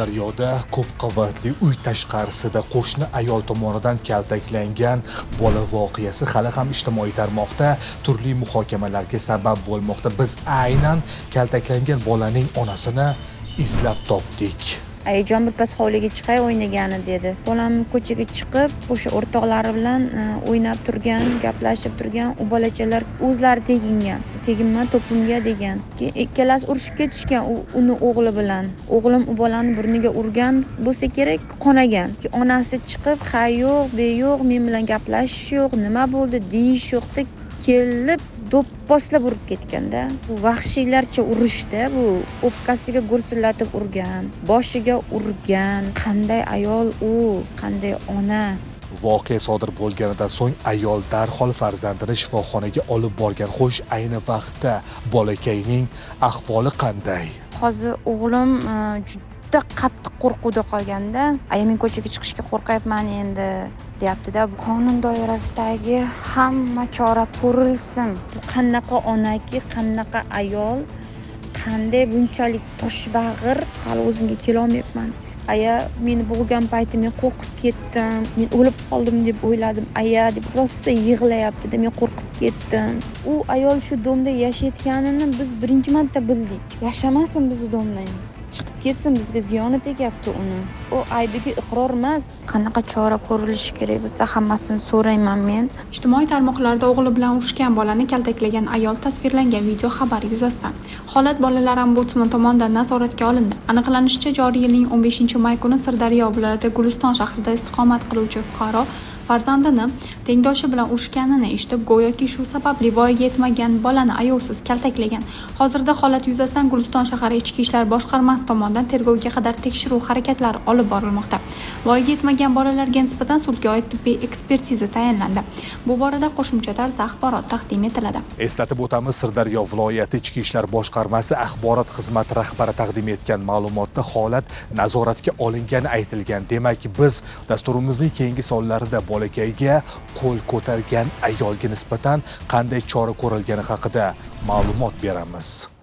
Sirdaryoda ko'p qavatli uy tashqarisida qo'shni ayol tomonidan kaltaklangan bola voqeasi hali ham ijtimoiy tarmoqda turli muhokamalarga sabab bo'lmoqda. Biz aynan kaltaklangan bolaning onasini izlab topdik. Ayajon, birpas hovliga chiqay o'ynagani, dedi. Bolam ko'chaga chiqib, o'sha o'rtoqlari bilan o'ynab turgan, gaplashib turgan. U bolachalar o'zlari tegingan. Teginma to'pimga, degan. Keyin ikkalasi urushib ketishgan u uni o'g'li bilan. O'g'lim u bolani burniga urgan bo'lsa kerak, qonagan. Keyin onasi chiqib, ha yo'q, be yo'q, men bilan gaplashish yo'q, nima bo'ldi deyish yo'qda, kelib do'pposlab urib ketganda. Bu vahshiylarcha urishda, bu o'pkasiga gursillatib urgan, boshiga urgan. Qanday ayol u, qanday ona? Voqea sodir bo'lganidan so'ng ayol darhol farzandini shifoxonaga olib borgan. Xo'sh, ayni vaqtda bolakayning ahvoli qanday? Hozir o'g'lim juda qattiq qo'rquvda qolganda. Aya, men ko'chaga chiqishga qo'rqyapman endi, deyaptida. Qonun doirasidagi hamma chora ko'rilsin. Bu qanaqa onaki, qanaqa ayol, qanday bunchalik toshbag'ir? Hali o'zimga kelolmayapman. Aya, meni bo'g'gan payti men qo'rqib ketdim, men o'lib qoldim deb o'yladim, aya, deb rosa yig'layaptida. Men qo'rqib ketdim. U ayol shu domda yashayotganini biz birinchi marta bildik. Yashamasin bizni domdan, chiqib ketsin, bizga ziyoni tegyapti uni. U aybiga iqror emas. Qanaqa chora ko'rilishi kerak bo'lsa, hammasini so'rayman men. Ijtimoiy tarmoqlarda o'g'li bilan urushgan bolani kaltaklagan ayol tasvirlangan video xabar yuzasidan holat bolalar ombudsman tomonidan nazoratga olindi. Aniqlanishicha, joriy yilning 15 may kuni Sirdaryo viloyati Guliston shahrida istiqomat qiluvchi fuqaro farzandini tengdoshi bilan urushganini eshitib, go'yoki shu sababli voyaga yetmagan bolani ayovsiz kaltaklagan. Hozirda holat yuzasidan Guliston shahar ichki ishlar boshqarmasi tomonidan tergovga qadar tekshiruv harakatlari olib borilmoqda. Voyaga yetmagan bolalarga nisbatan sudga oid tibbiy ekspertiza tayinlandi. Bu borada qo'shimcha tarzda axborot taqdim etiladi. Eslatib o'tamiz, Sirdaryo viloyati ichki ishlar boshqarmasi axborot xizmati rahbari taqdim etgan ma'lumotda holat nazoratga olingani aytilgan. Demak, biz dasturimizning keyingi sonlarida bolakayga qo'l ko'targan ayolga nisbatan qanday chora ko'rilgani haqida ma'lumot beramiz.